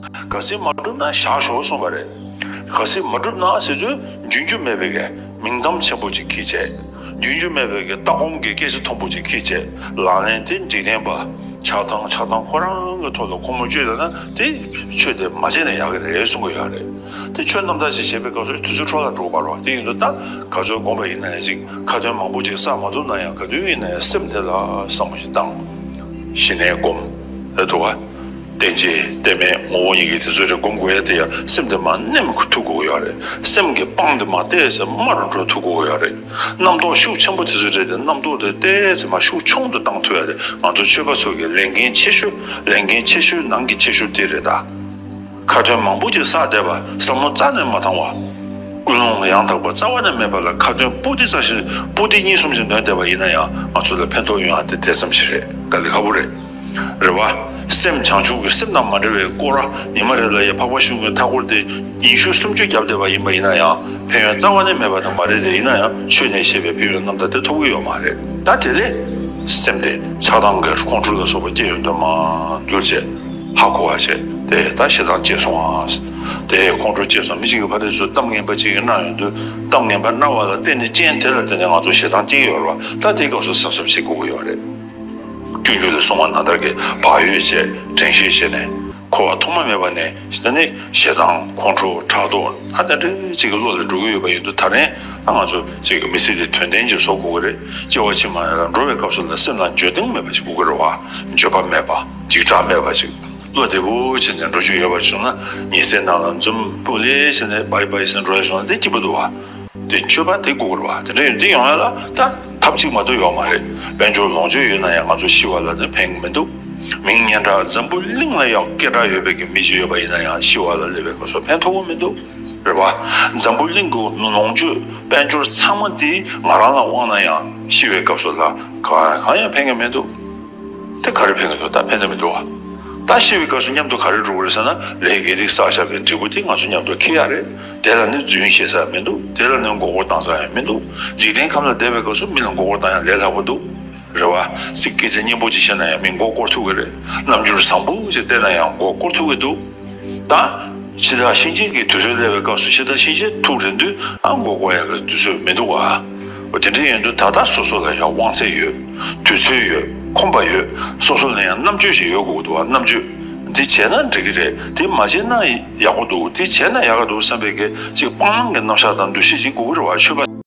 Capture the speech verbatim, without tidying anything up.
ག་ཚོད་མ་གྲུབ་ན་བཞག་ཞོག་གསུངས་པ་རེད། ག་ཚོད་མ་གྲུབ་ན་ཟེར་དུས་རྒྱུན་རྒྱུ་མེད་པའི་གི་མིང་གཏམ་ཆེན་པོ་ཅིག་ཁྱེར་བྱས། རྒྱུན་རྒྱུ་མེད་པའི་གི་ལྟ་སྒོམ་གྱི་སྐད་ཆ་མཐོན་པོ་ཅིག་ཁྱེར་བྱས། ལག་ལེན་དེ་འཇིག་རྟེན་པ་ཆགས་སྡང་ཆགས་སྡང་ཁོ་རང་གི་ཐོག་ལ་ཁོ་མོ་བཅོས་ལ་ན་དེ་ཆོས་དེ་མ་བྱས་ན་ཡག་གི་རེད་གསུང་གི་ཡོད་རེད། དེ་ཆོས་རྣམ་དག་ཅིག་བྱེད་པའི་སྐབས་སུ་དུས་ཚོད་འཕྲོ་བརླག་འགྲོ་བར་བ་དེ་ཡིན་དུས་ད་ག་ཚོད་སྒོམ་པ་ཡིན་ན་ཡང་ཅིག་ཁ་ཏོན་མང་པོ་ཅིག་བསགས་མ་ཐུབ་ན་ཡང་ག་དུས་ཡིན་ན་ཡང་སེམས་དེ་ལ་བསམ་བློ་ཞིག་བཏང་། ཞི་གནས་སྒོམ། ལ་འདུག་བ། རྟེན་བཅས་རྟེན་མེད་ངོ་བོ་ཉིད་ཀྱི་དེ་ཚོ་རེ་སྒོམ་དགོས་ཡ་དེ་ཡང་སེམས་དེ་མར་ནེམ་ཐུག་དགོས་ཡོད་རེད། སེམས་ཀྱི་སྤང་དེ་མར་ཏོག་ཙམ་དམའ་རུ་འགྲོ་ཐུབ་དགོས་ཡོད་རེད། རྣམ་རྟོག་ཤུགས་ཆེན་པོ་དེ་ཚོ་རེད་དེ་རྣམ་རྟོག་དེ་ཏོག་ཙམ་མར་ཤུགས་ཆུང་དུ་བཏང་ཐུབ་ཡ་དེ་ང་ཚོ་ཆོས་པ་ཚོ་གི་ལས་འགན་ཆེ་ཤོས་ལས་འགན་ཆེ་ཤོས་ནང་གི་ཆེ་ཤོས་དེ་རེད་ད། ཁ་ཏོན་མང་པོ་ཅིག་བསགས་བསྡད་པ་བསམ་བློ་རྩ་ནས་མ་བཏང་བ། ཀུན་སློང་ཡང་དག་པ་རྩ་བ་ནས་མེད་པ་ལ་ཁ་ཏོན་པོ་ཏི་ཙམ་ཞིག་པོ་ཏི་གཉིས་གསུམ་ཞིག་འདོན་བསྡད་པ་ཡིན་ན་ཡང་ང་ཚོ་ལ་ཕན་ཐོགས་ཡོང་ཡ་དེ་དེ་ཙམ་ཞིག་རེད། དཀའ་ལས་ཁག་པོ་རེད། རེད་བ། སེམས་བྱང་ཆུབ་ཀྱི་སེམས་དང་མ་འབྲེལ་བའི་སྐོར་ཉི་མ་རེ་ལ་ཡ་འཕགས་པ་གཞུང་གི་མཐའ་འཁོར་དེ་ཉི་ཤུ་སུམ་ཅུ་བརྒྱབ་བསྡད་པ་ཡིན་པ་ཡིན་ན་ཡང་ཕན་ཡོན་རྩ་བ་ནས་མེད་པ་དང་མ་རེད་དེ་ཡིན་ན་ཡང་ཆོས་ནས་བཤད་པའི་ཕན་ཡོན་རྣམ་དག་དེ་ཐོབ་ཀྱི་ཡོད་མ་རེད། ད་དེ་ལས་སེམས་དེ་ཆགས་སྡང་གི་ཁོང་ཁྲོ་ལ་སོགས་པ་སྐྱེ་ཡོང་དུས་མ་འདུལ་བྱས། ཧ་གོ་བ་བྱས་ཏེ་ད་ཞེ་སྡང་སྐྱེས་སོང་ཨ། དེ་ཁོང་ཁྲོ་སྐྱེས་སོང་། མི་གཅིག་གི་ཕ་རེས་སུ་གཏམ་ངན་པ་གཅིག་གིས་གནང་ཡོང་དུས་གཏམ་ངན་པ་གནང་བ་ལ་བརྟེན་ནས་རྐྱེན་དེ་ལ་བརྟེན་ནས་ང་ཚོ་ཞེ་སྡང་སྐྱེ་གི་ཡོད་རེད་བ། ད་དེའི་སྐབས་སུ་གཟབ་གཟབ་བྱེད་དགོས་ཀྱི་ཡོད་རེད། སྤྱོད་འཇུག་ལས་གསུངས་པ་ནང་ལྟར་གྱི་བག་ཡོད་བྱས་དྲན་ཤེས་བྱས་ནས་འཁོར་བ་ཐོག་མ་མེད་པ་ནས་ད་ནི་ཞེ་སྡང་ཁོང་ཁྲོ་ཕྲག་དོག་ཨ་དེ་འདྲ་གཅིག་གི་བློ་ལ་འགྲོ་གི་ཡོད་པ་ཡིན་དུས་ད་རན་ད་ང་ཚོ་གཅིག་གི་མི་ཚེ་དེ་དོན་ལྡན་ཅིག་བཟོ་དགོས་ཀྱི་རེད། སྐྱེ་བ་ཕྱི་མ་ལ་འགྲོ་བའི་སྐབས་སུ་ལ་སེམས་ལ་འགྱོད་གདུང་མེད་པ་ཞིག་དགོས་ཀྱི་རེད་བ། འགྱོད་པ་མེད་པ། འཇིགས་སྐྲག་མེད་པ་ཞིག་བློ་བདེ་པོ་བྱས་ནས་འགྲོ་རྒྱུ་ཡོད་པ་བྱུང་ན་ཉི་ཟེར་ནང་ལ་འཛུམ་སྤུ་ལེ་བྱས་ནས་བྷའི་བྷའི་ཟེར་འགྲོ་ཡ་བྱུང་ན་དེ་སྐྱིད་པོ་འདུག་བ། དེ་སྤྱོད་པ་དེ་དགོས་ཀྱི་རེད་བ། དེ་འདྲ་ཡོད་འདི་ཡོང་ཡ་ལ་ད་ཐབས་གཅིག་མ་གཏོགས་ཡོད་མ་རེད། དཔལ་འབྱོར་ལོངས་སྤྱོད་ཡོད་ན་ཡང་ང་ཚོ་ཤི་བ་ལ་ནི་ཕན་གྱི་མི་འདུག་མིང་སྙན་གྲགས་འཛམ་བུ་གླིང་ལ་ཡང་སྐད་གྲགས་ཡོད་པའི་གི་མི་ཞིག་ཡོད་པ་ཡིན་ན་ཡང་ཤི་བ་ལ་སླེབས་པའི་སྐབས་སུ་ཕན་ཐོགས་ཀྱི་མི་འདུག་རེད་བ། འཛམ་བུ་གླིང་གི་ལོངས་སྤྱོད་དཔལ་འབྱོར་ཚང་མ་དེ་ང་རང་ལ་དབང་ན་ཡང་ཤི་བའི་སྐབས་སུ་ལ་གང་གང་ཡང་ཕན་གྱི་མི་འདུག་དེ་ག་རེ་ཕན་གྱི་འདུག་ད་ཕན་ཐོགས་མི་འདུག་བ། ད་ཤི་བའི་སྐབས་སུ་མཉམ་དུ་ག་རེ་འགྲོ་གི་རེད་ཟེར་ན་ལས་དགེ་སྡིག་བསགས་བཞག་པའི་འབྲས་བུ་དེ་ང་ཚོ་མཉམ་དུ་འཁྱེར་ཡ་རེད། དེ་ལ་ནི་རྫུན་བཤད་ས་མི་འདུག་དེ་ལ་ནི་མགོ་སྐོར་བཏང་ས་ཡང་མི་འདུག་འཇིག་རྟེན་ཁམས་ལ་བསྡད་པའི་སྐབས་སུ་མི་ལ་མགོ་སྐོར་བཏང་ཡང་ལས་སླ་པོ་འདུག་རེད་བ། ཚིག་སྐད་ཆ་སྙན་པོ་ཅིག་བཤད་ན་ཡང་མི་མགོ་སྐོར་ཐུབ་ཀྱི་རེད། རྣམ་འགྱུར་བཟང་པོ་ཅིག་བསྟན་ན་ཡང་མགོ་སྐོར་ཐུབ་ཀྱི་འདུག་ད་འཆི་བདག་གཤིན་རྗེ་གི་དུས་ཚོད་སླེབས་པའི་སྐབས་སུ་འཆི་བདག་གཤིན་རྗེ་ཐུག་རན་དུས་ཨ་མགོ་སྐོར་ཡག་གི་དུས་ཚོད་མི་འདུག་བ། འོ་དེ་འདྲ་ཡིན་དུས་ད་ལྟ་སོ་སོ་ལ་ཡང་དབང་ཚད་ཡོད། དུས་ཚོད་ཡོད། ཁོམ་པ་ཡོད། སོ་སོ་ལ་ཡང་རྣམ་དཔྱོད་ཞིག་ཡོད་དགོས་འདུག་བ། རྣམ་དཔྱོད་འདི་བྱས་ན་འགྲིག་གི་རེད། འདི་མ་བྱས་ན་ཡག་པོ་འདུག་འདི་བྱས་ན་ཡག་ག་འདུག་བསམ་པའི་གི་ཅིག་སྤང་བླང་གི་རྣམ་གཞག་དང་འདུ་ཤེས་ཅིག་དགོས་ཀྱི་རེད་བ། ཆོས་པ་